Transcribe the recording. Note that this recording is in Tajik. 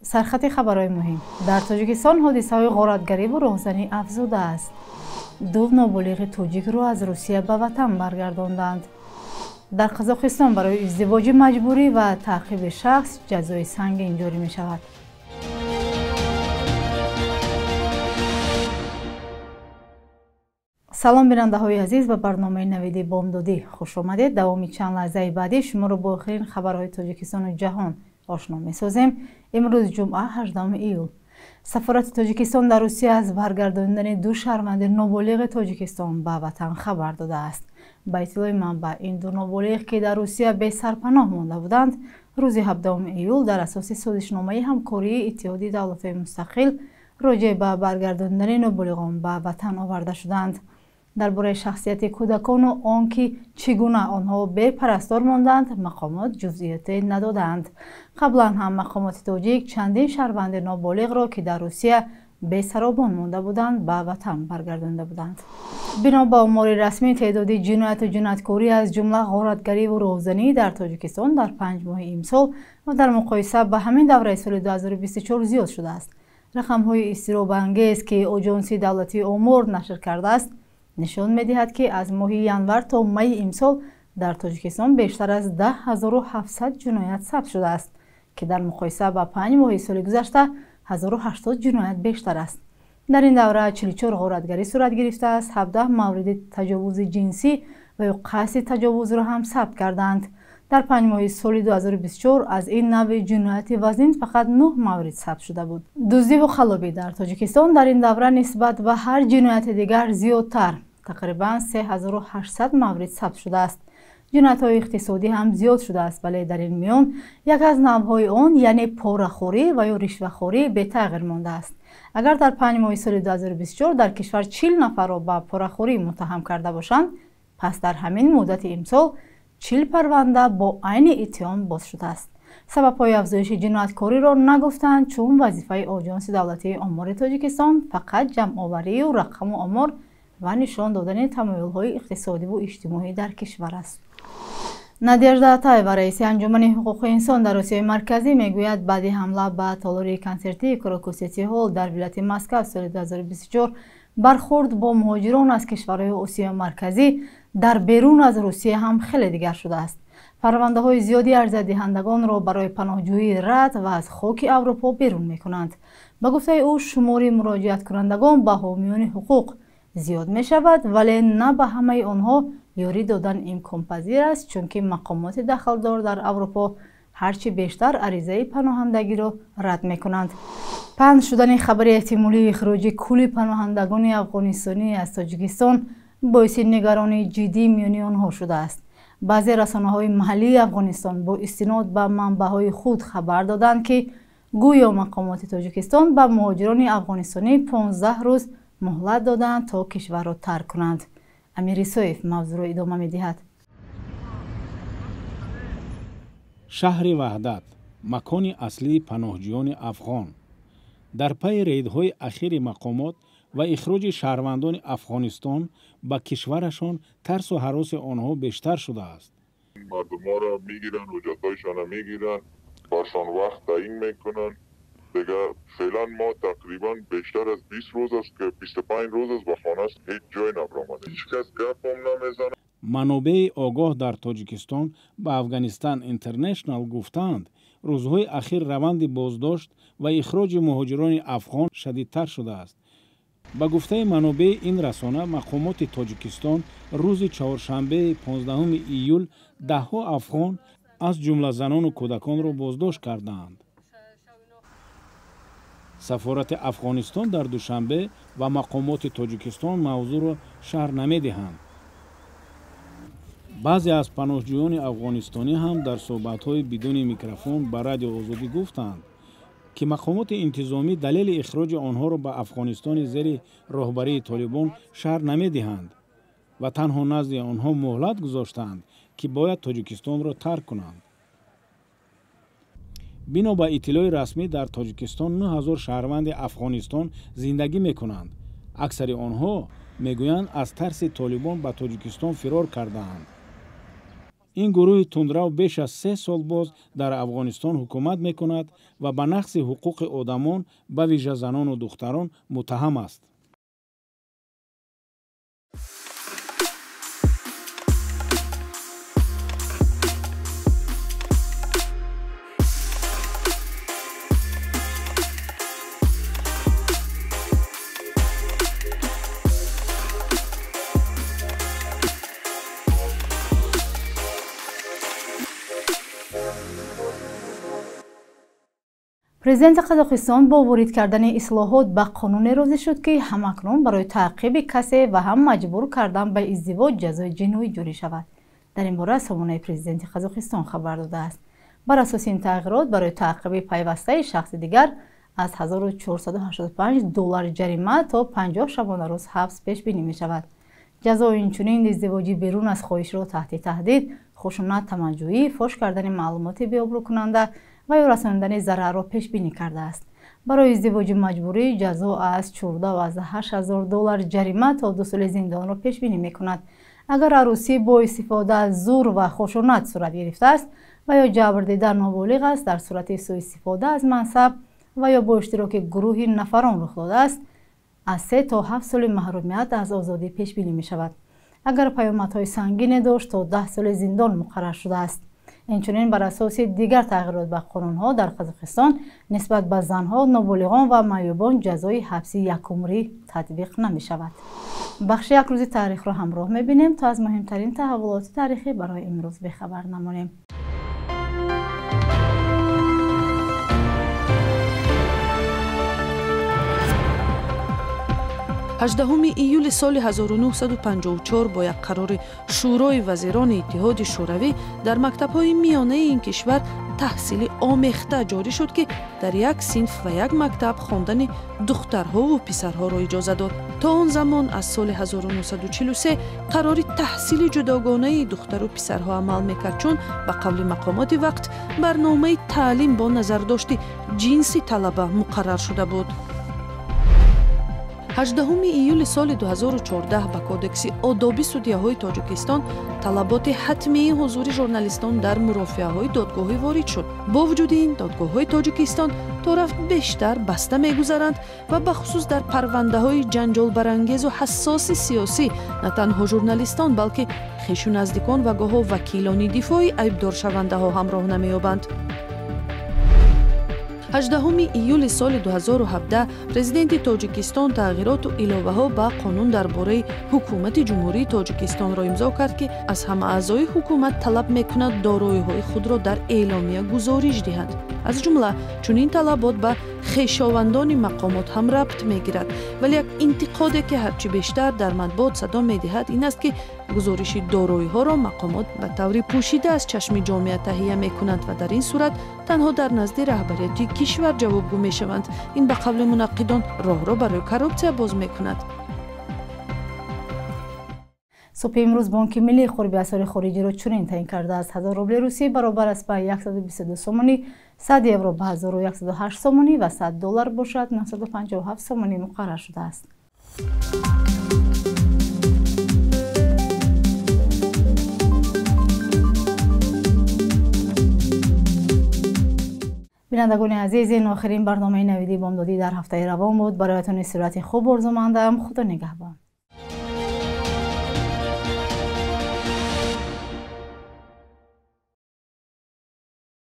Сархати хабарҳои муҳим. Дар Тоҷикистон ҳодисаҳои ғоратгариву роҳзанӣ афзудааст. Ду ноболиғи тоҷикро аз Русия ба ватан баргардонданд. Дар Қазоқистон барои издивоҷи маҷбурӣ ва таъқиби шахс ҷазои сангин ҷорӣ мешавад. Салом, бинандаҳои азиз, ба барномаи Навиди Бомдодӣ хуш омадед. Давоми чанд лаҳзаи баъдӣ шуморо бо охирин хабарҳои Тоҷикистону ҷаҳон ошно месозем. Имрӯз ҷумъа, 18 июл. Сафорати Тоҷикистон дар Русия аз баргардонидани ду шаҳрванди ноболиғи Тоҷикистон ба ватан хабар додааст. Ба иттилои манбаъ, ин ду ноболиғ, ки дар Русия бесарпаноҳ монда буданд, рӯзи 17 июл дар асоси созишномаи ҳамкории Иттиҳоди давлатҳои мустақил роҷеъ ба баргардонидани ноболиғон ба ватан оварда шуданд. Дар бораи шахсияти кӯдакону он ки чӣ гуна онҳо бепарастор монданд, мақомот ҷузъиёте надодаанд. Қаблан ҳам мақомоти тоҷик чандин шаҳрванди ноболиғро, ки дар Русия бесаробон монда буданд, ба ватан баргардонда буданд. Бино ба омори расмӣ, теъдоди ҷинояту ҷинояткорӣ, аз ҷумла ғоратгариву роҳзанӣ дар Тоҷикистон дар 5 моҳи имсол ва дар муқоиса ба ҳамин давраи соли 2024 зиёд шудааст. Рақамҳои изтиробангез, ки Оҷонсии давлатии омор нашр кардааст, нишон медиҳад, ки аз моҳи январ то майи имсол дар Тоҷикистон бештар аз 10 700 ҷиноят сабт шудааст, ки дар муқоиса ба 5 моҳи соли гузашта 1080 ҷиноят бештар аст. Дар ин давра 44 ғоратгарӣ сурат гирифтааст, 17 мавриди таҷовузи ҷинсӣ ва ё қасди таҷовузро ҳам сабт карданд. Дар 5 моҳи соли 2024 аз ин навъи ҷинояти вазнин фақат 9 маврид сабт шуда буд. Дуздиву қаллобӣ дар Тоҷикистон дар ин давра нисбат ба ҳар ҷинояти дигар зиёдтар, тақрибан 3800 маврид сабт шудааст. Ҷиноятҳои иқтисодӣ ҳам зиёд шудааст, вале дар ин миён як аз навъҳои он, яъне порахӯрӣ ва ё ришвахорӣ, бетағйир мондааст. Агар дар 5 моҳи соли 2024 дар кишвар 40 нафарро ба порахӯрӣ муттаҳам карда бошанд, пас дар ҳамин муддати имсол 40 парванда бо айни иттиҳом боз шудааст. Сабабҳои афзоиши ҷинояткориро нагуфтанд, чун вазифаи Оҷонси давлатии омори Тоҷикистон фақат ҷамъоварию рақаму омор ва нишон додани тамоюлҳои иқтисодиву иҷтимоӣ дар кишвар аст. Надежда Атаева, раиси Анҷумани ҳуқуқи инсон дар Осиёи Марказӣ, мегӯяд, баъди ҳамла ба толори консертии Крокус Сити Ҳолл дар вилояти Москва соли 2024 бархӯрд бо муҳоҷирон аз кишварҳои Осиёи Марказӣ дар берун аз Русия ҳам хеле дигар шудааст. Парвандаҳои зиёди арзадиҳандагонро барои паноҳҷӯӣ рад ва аз хоки Аврупо берун мекунанд. Ба гуфтаи ӯ, шумори муроҷиаткунандагон ба ҳомиёни ҳуқуқ зиёд мешавад, вале на ба ҳамаи онҳо ёрӣ додан имконпазир аст, чунки мақомоти дахлдор дар Аврупо ҳарчи бештар аризаи паноҳандагиро рад мекунанд. Паҳн шудани хабари эҳтимолии ихроҷи кулли паноҳандагони афғонистонӣ аз Тоҷикистон боиси нигаронии ҷиддӣ миёни онҳо шудааст. Баъзе расонаҳои маҳаллии Афғонистон бо истинод ба манбаъҳои худ хабар доданд, ки гӯё мақомоти Тоҷикистон ба муҳоҷирони афғонистонӣ 15 рӯз муҳлат доданд, то кишварро тарк кунанд. Амир Исоев мавзӯъро идома медиҳад. Шаҳри Ваҳдат, макони аслии паноҳҷӯёни афғон, дар пайи рейдҳои ахири мақомот ва ихроҷи шаҳрвандони Афғонистон ба кишварашон тарсу ҳароси онҳо бештар шудааст. Мардуморо мегиранд, ҳуҷҷатҳояшонро мегиранд, баршон вақт таъин мекунанд. دیگه فعلا ما تقریبا بیشتر از 20 روز است که 25 روز است به خانه است، هیچ جای نبرآمده، هیچ کس گپ هم نمیزنه. Манобеи огоҳ дар Тоҷикистон ба Афғонистан Интернешнал гуфтаанд, рӯзҳои ахир раванди боздошт ва ихроҷи муҳоҷирони афғон шадидтар шудааст. Ба гуфтаи манобеи ин расона, мақомоти Тоҷикистон рӯзи чоршанбеи 15 июл даҳҳо афғон, аз ҷумла занону кӯдаконро боздошт кардаанд. Сафорати Афғонистон дар Душанбе ва мақомоти Тоҷикистон мавзӯъро шарҳ намедиҳанд. Баъзе аз паноҳҷӯёни афғонистонӣ ҳам дар суҳбатҳои бидуни микрофон ба Радио Озодӣ гуфтанд, ки мақомоти интизомӣ далели ихроҷи онҳоро ба Афғонистони зери роҳбарии Толибон шарҳ намедиҳанд ва танҳо назди онҳо муҳлат гузоштаанд, ки бояд Тоҷикистонро тарк кунанд. Бино ба иттилои расмӣ, дар Тоҷикистон 9000 шаҳрванди Афғонистон зиндагӣ мекунанд. Аксари онҳо, мегӯянд, аз тарси Толибон ба Тоҷикистон фирор кардаанд. Ин гурӯҳи тундрав беш аз 3 сол боз дар Афғонистон ҳукумат мекунад ва ба нақси ҳуқуқи одамон, ба вижа занону духтарон муттаҳам аст. Президенти Қазоқистон бо ворид кардани ислоҳот ба қонуне розӣ шуд, ки ҳамакнун барои таъқиби касе ва ҳам маҷбур кардан ба издивоҷ ҷазои ҷиноӣ ҷорӣ шавад. Дар ин бора сомонаи президенти Қазоқистон хабар додааст. Бар асоси ин тағйирот барои таъқиби пайвастаи шахси дигар аз 1485 доллар ҷарима то 50 шабонарӯз ҳабс пешбинӣ мешавад. Ҷазои инчунин издивоҷи берун аз хоҳишро таҳти таҳдид, хушунат, тамаҷҷӯӣ, фош кардани маълумоти беобрӯкунанда ва ё расонидани зарарро пешбинӣ кардааст. Барои издивоҷи маҷбурӣ ҷазо аз 14,8 ҳазор доллар ҷарима то 2 соли зиндонро пешбинӣ мекунад. Агар арӯсӣ бо истифода аз зур ва хушунат сурат гирифтааст ва ё ҷабрдида ноболиғ аст, дар сурати суистифода аз мансаб ва ё бо иштироки гурӯҳи нафарон рух додааст, аз 3 то 7 соли маҳрумият аз озодӣ пешбинӣ мешавад. Агар паёмадҳои сангине дошт, то 10 соли зиндон муқаррар шудааст. Инчунин бар асоси дигар тағйирот ба қонунҳо дар Қазоқистон нисбат ба занҳо, ноболиғон ва маъюбон ҷазои ҳабси якумрӣ татбиқ намешавад. Бахши як рӯзи таърихро ҳамроҳ мебинем, то аз муҳимтарин таҳаввулоти таърихӣ барои имрӯз бехабар намонем. 18 июли соли 1954 бо як қарори Шӯрои вазирони Иттиҳоди Шӯравӣ дар мактабҳои миёнаи ин кишвар таҳсили омехта ҷорӣ шуд, ки дар як синф ва як мактаб хондани духтарҳову писарҳоро иҷоза дод. То он замон аз соли 1943 қарори таҳсили ҷудогонаи духтару писарҳо амал мекард, чун ба қавли мақомоти вақт барномаи таълим бо назардошти ҷинси талаба муқаррар шуда буд. 18 июли соли 2014 ба Кодекси одоби судяҳои Тоҷикистон талаботи ҳатмии ҳузури журналистон дар мурофиаҳои додгоҳӣ ворид шуд. Бо вуҷуди ин, додгоҳҳои Тоҷикистон то рафт бештар баста мегузаранд ва бахусус дар парвандаҳои ҷанҷолбарангезу ҳассоси сиёсӣ на танҳо журналистон, балки хешу наздикон ва гоҳо вакилони дифои айбдоршавандаҳо ҳамроҳ намеёбанд. 18 июли соли 2017 президенти Тоҷикистон тағйироту иловаҳо ба қонун дар бораи ҳукумати Ҷумҳурии Тоҷикистонро имзо кард, ки аз ҳама аъзои ҳукумат талаб мекунад дороиҳои худро дар эъломия гузориш диҳанд. Аз ҷумла чунин талабот ба хешовандони мақомот ҳам рабт мегирад. Вале як интиқоде, ки ҳарчи бештар дар матбуот садо медиҳад, ин аст, ки гузориши дороиҳоро мақомот ба таври пӯшида аз чашми ҷомеа таҳия мекунанд ва дар ин сурат танҳо дар назди раҳбарияти кишвар ҷавобгӯ мешаванд. Ин ба қавли мунаққидон роҳро барои коррупсия боз мекунад. Субҳи имрӯз Бонки Миллии қурби асъори хориҷиро чунин таъин кардааст: 1000 рубли русӣ баробар аст ба 122 сомонӣ, 100 евро ба 1108 сомонӣ ва 100 доллар бошад 957 сомонӣ муқаррар шудааст. Бинандагони азиз, ин охирин барномаи навиди бомдодӣ дар ҳафтаи равон буд. Бароятон истироҳати хуб орзумандам. Худо нигаҳбон.